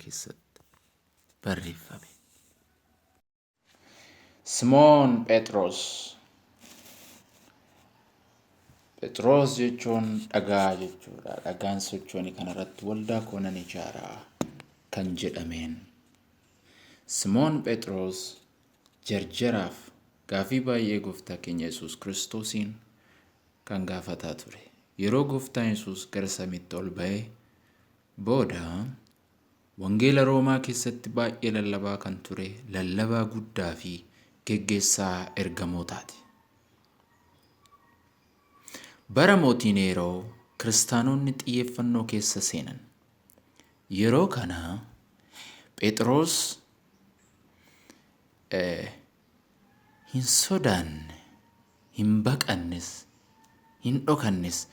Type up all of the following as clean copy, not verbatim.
keessatti barreeffame. Simoon Phexros. Phexros jechuun dhagaa jechuudha. Dhagaan sochooni kanarratti waldaa koo nan ijaara kan jedhameen. Simoon Phexros jarjaraaf gaafii baay'ee gooftaa keenya Yesuus Kiristoosiin kan gaafataa ture. Yeroo gooftaan Yesuus gara samiitti ol ba'e booda Wangeela Roomaa keessatti baay'ee lallabaa kan ture lallabaa guddaa fi geggeessaa ergamootaati. Bara mootii Neeroo kiristaanonni xiyyeeffannoo keessa seenan. Yeroo kana Phexros hin sodaanne, hin baqannes, hin dhokannes,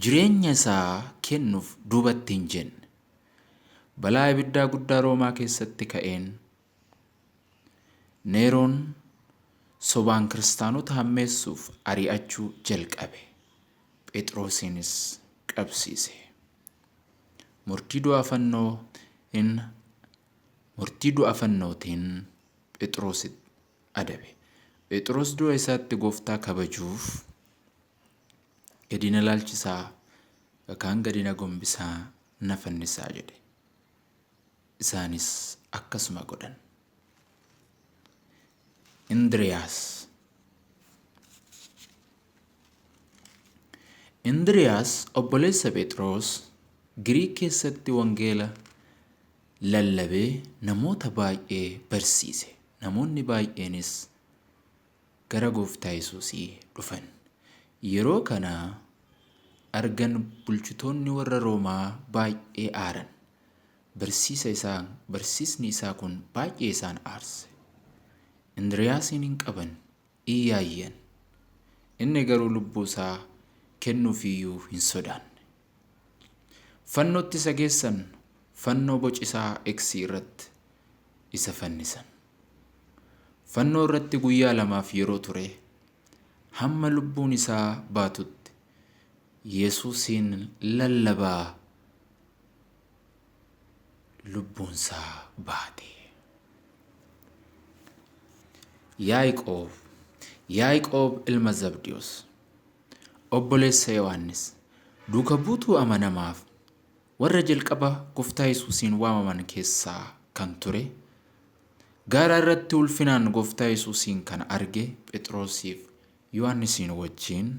jireenya isaa kennuuf duubatti hin jenne. Balaa ibiddaa guddaa Roomaa keessatti ka'een Neeroon sobaan kiristaanota hammeessuuf ari'achuu jalqabe. Phexrosiinis qabsiise. Murtii du'a fannoo hin murtii du'a fannootiin Phexrosi adabe. Phexros du'a isaatti gooftaa kabajuuf gadi na laalchisaa yookaan gadi na gombisaa na fannisaa jedhe. Isaanis akkasuma godhan. Indiriyaas. Indiriyaas obboleessa Phexros Giriik keessatti wangeela lallabee namoota baay'ee barsiise. Namoonni baay'eenis gara gooftaa Yesuusii dhufan. Yeroo kana argan bulchitoonni warra Roomaa baay'ee aaran. Barsiisa isaa, barsiisni isaa kun baay'ee isaan aarse. Indiriyaasiin hin qaban, iyyaayyan. Inni garuu lubbuu isaa kennuufiyyuu hin sodaanne. Fannootti isa geessan, fannoo bocisaa X irratti isa fannisan. Fannoo irratti guyyaa lamaaf yeroo ture, hamma lubbuun isaa baatutti Yesuusiin lallabaa lubbuunsaa baate. Yaaqoob Yaaqoob ilma Zabdiyoos obboleessa Yohaannis duuka buutuu amanamaaf warra jalqaba gooftaa Yesuusiin waamaman keessaa kan ture gaara irratti ulfinaan gooftaa Yesuusiin kan arge Phexrosiif Yohaannisiin wajjin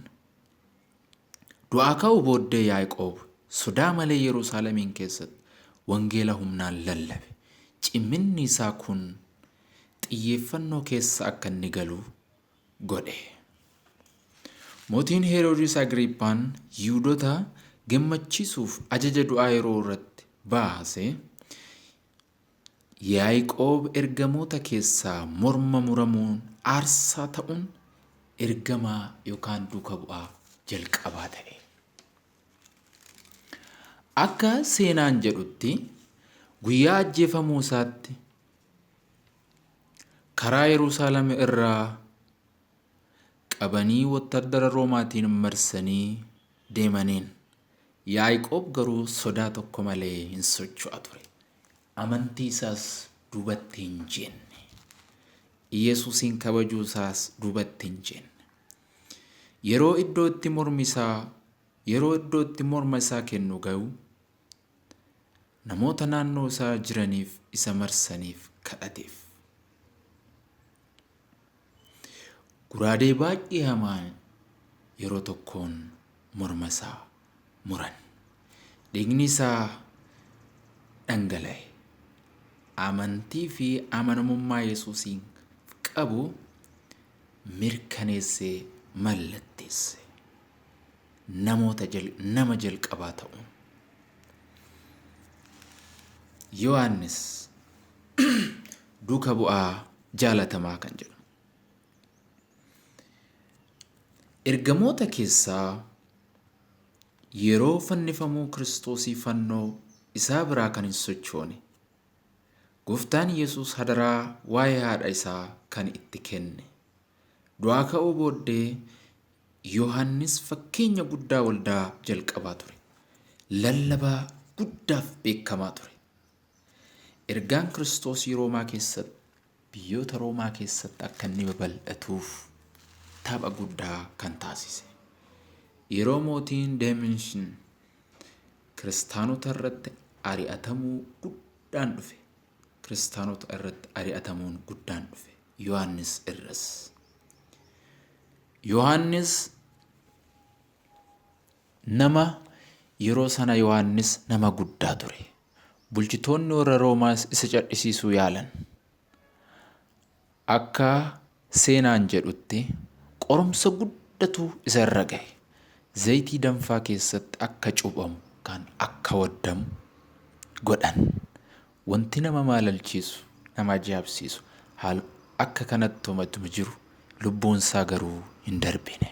du'aa ka'uu booddee Yaaqoob sodaa malee Yerusaalemiin keessatti wangeela humnaan lallabe. Ciminni isaa kun xiyyeeffannoo keessa akka inni galu godhe. Mootiin Heroodis Agriiphaan Yihudoota gammachiisuuf ajaja du'aa yeroo irratti baase Yaaqoob ergamoota keessaa morma muramuun aarsaa ta'uun ergamaa yookaan duuka bu'aa jalqabaa ta'e. Akka seenaan jedhutti guyyaa ajjeefamuu isaatti karaa Yerusaalem irraa qabanii wottaaddara Roomaatiin marsanii deemaniin. Yaaqoob garuu sodaa tokko malee hin socho'a ture. Amantii isaas duubatti hin jenne. Yesuusiin kabajuu isaas duubatti hin jenne. Yeroo iddoo itti mormi isaa yeroo iddoo itti morma isaa kennu ga'u namoota naannoo isaa jiraniif isa marsaniif kadhateef. Guraadee baay'ee hamaan yeroo tokkoon morma isaa muran. Dhiigni isaa dhangala'e. Amantii fi amanamummaa Yesuusiin qabu mirkaneessee mallatteesse. Namoota nama jalqabaa ta'uun. Yohaannis duuka bu'aa jaalatamaa kan jedhu. Ergamoota keessaa yeroo fannifamuu Kiristoosii fannoo isaa biraa kan hin sochoone Gooftaan Yesuus hadaraa waa'ee haadha isaa kan itti kenne. Du'aa ka'uu booddee Yohaannis fakkeenya guddaa waldaa jalqabaa ture. Lallabaa guddaaf beekamaa ture. Ergaan Kiristoosii Roomaa keessatti biyyoota Roomaa keessatti akka inni babal'atuuf tapha guddaa kan taasise. Yeroo mootiin Deeminshin kiristaanota irratti ari'atamuu guddaan dhufe. Kiristaanota irratti ari'atamuun guddaan dhufe. Yohaannis irras. Yohaannis nama yeroo sana Yohaannis nama guddaa ture. Bulchitoonni warra Roomaas isa cadhisiisuu yaalan. Akka seenaan jedhutti qorumsa guddatu isa irra gahe. Zayitii danfaa keessatti akka cuuphamu kan akka waddamu godhan. Wanti nama maalalchiisu, nama ajaa'ibsiisu haala akka kanatti homatu jiru lubbuunsaa garuu hin darbine.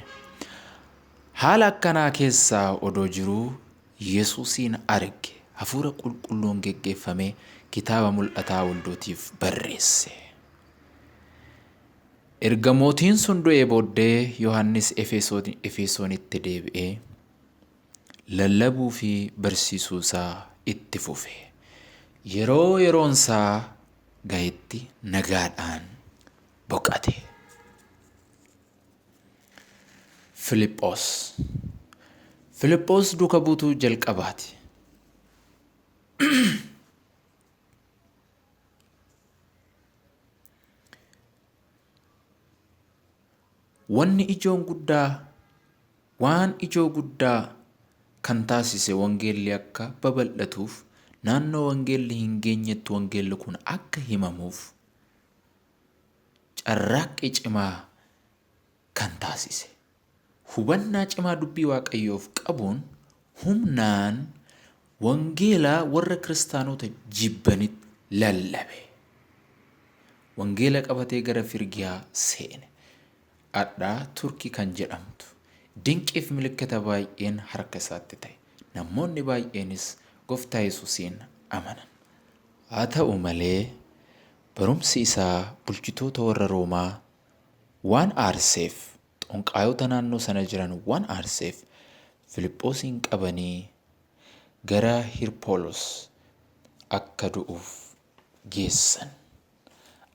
Haala akkanaa keessaa odoo jiruu Yesuusiin arge hafuura qulqulluun geggeeffamee kitaaba mul'ataa waldootiif barreesse. Erga mootiin sun du'ee booddee Yohaannis Efesoonitti deebi'ee lallabuu fi barsiisuu isaa itti fufe. Yeroo yeroonsaa gahetti nagaadhaan boqate. Filiphos. Filiphos duuka buutuu jalqabaati. Wanni ijoon guddaa waan ijoo guddaa kan taasise wangeelli akka babal'atuuf naannoo wangeelli hin geenyetti wangeelli kun akka himamuuf carraaqqii cimaa kan taasise. Hubannaa cimaa dubbii Waaqayyoof qabuun humnaan wangeelaa warra kiristaanota jibbanitti lallabe. Wangeela qabatee gara Firgiyaa seene. Adhaa Turkii kan jedhamtu. Dinqiif milikkita baay'een harka isaatti ta'e. Namoonni baay'eenis gooftaa Yesuusiin amanan. Haa ta'u malee barumsi isaa bulchitoota warra Roomaa waan aarseef xonqaayota naannoo sana jiran waan aarseef Filiphosiin qabanii gara Hirpoolos akka du'uuf geessan.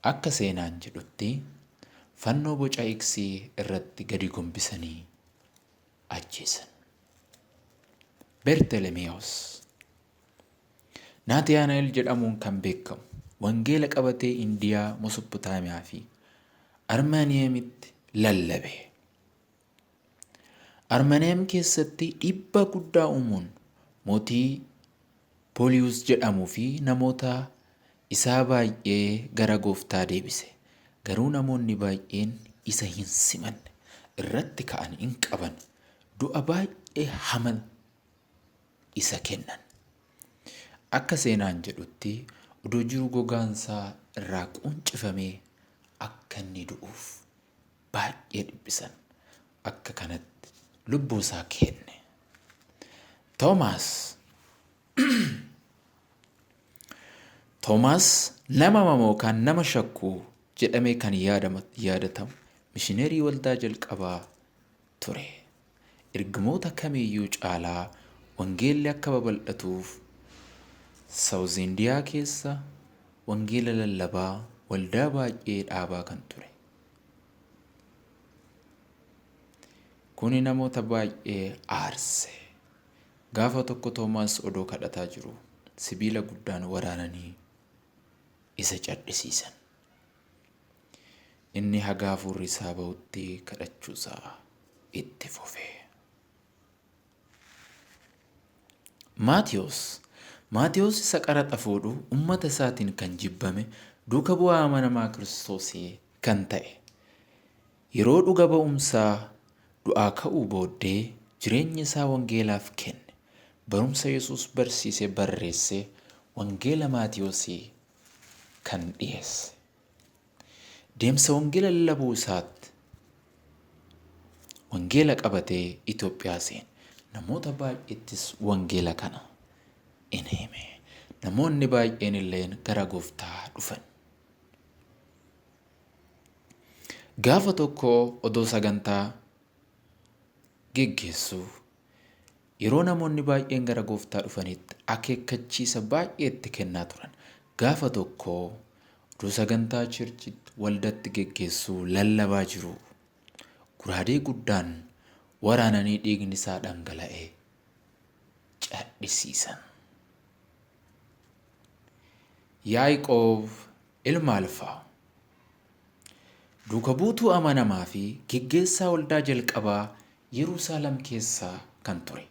Akka seenaan jedhutti fannoo boca Iksii irratti gadi gombisanii ajjeesan. Bertelemiyoos Naatiyaanaa'el jedhamuun kan beekamu wangeela qabatee Indiyaa, Mesopotaamiyaa fi Armaaniyeemitti lallabe. Armaaniyeem keessatti dhiibbaa guddaa uumuun mootii Pooliyuus jedhamuu fi namoota isaa baay'ee gara gooftaa deebise. Garuu namoonni baay'een isa hin simanne irratti ka'an hin qaban. Du'a baay'ee hamaa isa kennan. Akka seenaan jedhutti odoo jiru gogaansaa irraa quncifamee akka inni du'uuf baay'ee dhiphisan. Akka kanatti lubbuu isaa kenne. Toomaas Toomaas nama mamoo kan nama shakkuu jedhamee kan yaadatamu mishineerii waldaa jalqabaa ture. Ergamoota kamiiyyuu caalaa wangeelli akka babal'atuuf Saawuz Indiyaa keessa wangeela lallabaa waldaa baay'ee dhaabaa kan ture. Kuni namoota baay'ee aarse. Gaafa tokko Toomaas odoo kadhataa jiru sibiila guddaan waraananii isa cadhisiisan. Inni haga hafuurri isaa bahutti kadhachuusaa itti fufe. Maatiyos Maatiyos isa qaraxa fuudhu uummata isaatiin kan jibbame duuka bu'aa amanamaa Kiristoosii kan ta'e. Yeroo dhuga ba'umsaa du'aa ka'uu booddee jireenya isaa wangeelaaf kenne. Barumsa Yesuus barsiise barreessee wangeela Maatiyosii kan dhiyeesse. Deemsa wangeela lallabuu isaatti wangeela qabatee Itoophiyaa seene. Namoota baay'eettis wangeela kana in hime. Namoonni baay'een illee gara gooftaa dhufan. Gaafa tokko odoo sagantaa geggeessuu yeroo namoonni baay'een gara gooftaa dhufanitti akeekkachiisa baay'ee itti kennaa turan. Gaafa tokko utuu sagantaa churchitti waldatti geggeessuu lallabaa jiru guraadee guddaan waraananii dhiigni isaa dhangala'ee cadhisiisan. Yaaqoob ilma Alfaa duuka buutuu amanamaa fi geggeessaa waldaa jalqabaa Yerusaalem keessaa kan ture.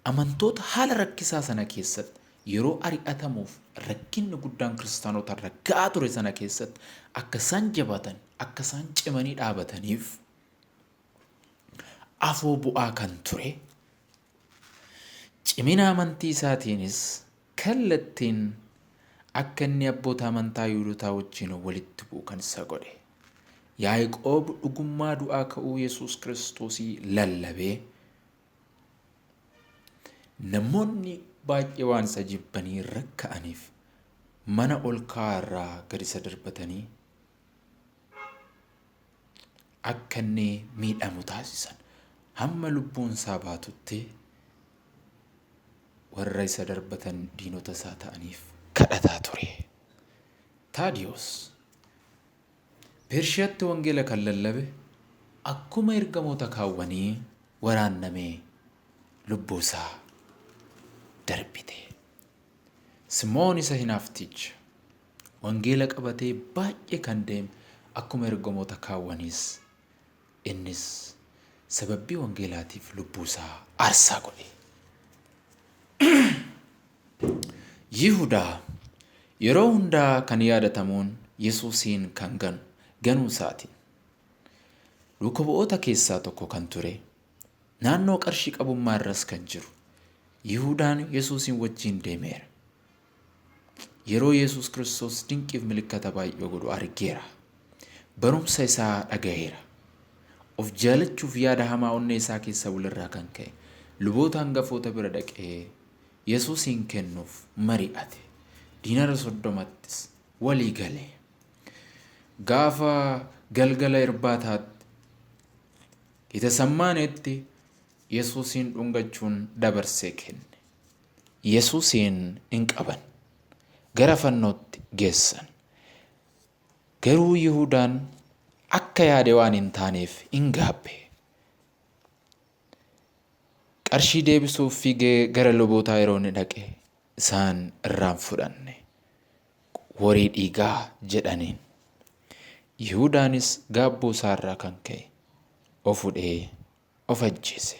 Amantoota haala rakkisaa sana keessatti yeroo ari'atamuuf rakkinni guddaan kiristaanota irra ga'aa ture sana keessatti akka isaan jabaatan, akka isaan cimanii dhaabataniif afoo bu'aa kan ture. Cimina amantii isaatiinis kallattiin akka inni abboota amantaa Yihuudootaa wajjin walitti bu'u kan isa godhe. Yaaqoob dhugummaa du'aa ka'uu Yesuus Kiristoosii lallabee namoonni baay'ee waan isa jibbanii rakka'aniif mana ol ka'aa irraa gad isa darbatanii akka inni miidhamu taasisan. Hamma lubbuun isaa baatutti warra isa darbatan diinota isaa ta'aniif kadhataa ture. Taadiyoos Pershiyaatti wangeela kan lallabe akkuma ergamoota kaawwanii waraannamee lubbuu isaa darbite. Simoon isa hinaafticha wangeela qabatee baay'ee kan deeme akkuma ergamoota kaawwaniis innis sababii wangeelaatiif lubbuu isaa aarsaa godhe. Yihudaa yeroo hundaa kan yaadatamuun Yesuusiin kan ganu ganuu isaatiin. Duuka bu'oota keessaa tokko kan ture naannoo qarshii qabummaa irras kan jiru Yihudaan Yesuusiin wajjin deemeera. Yeroo Yesuus Kiristoos dinqiif milikkata baay'ee godhu argeera. Barumsa isaa dhagaheera. Of jaalachuuf yaada hamaa onnee isaa keessa bulirraa kan ka'e luboota hangafoota bira dhaqee Yesuusiin kennuuf mari'ate. Diinara 30ttis walii gale. Gaafa galgala irbaataatti Getesemmaaneetti Yesuusiin dhungachuun dabarsee kenne. Yesuusiin hin qaban. Gara fannootti geessan. Garuu Yihudaan akka yaade waan hin taaneef hin gaabbe. Qarshii deebisuuf fiigee gara lubootaa yeroo inni dhaqe isaan irraan fudhanne. Horii dhiigaa jedhaniin. Yihudaanis gaabbuu isaarraa kan ka'e of hudhee of ajjeese.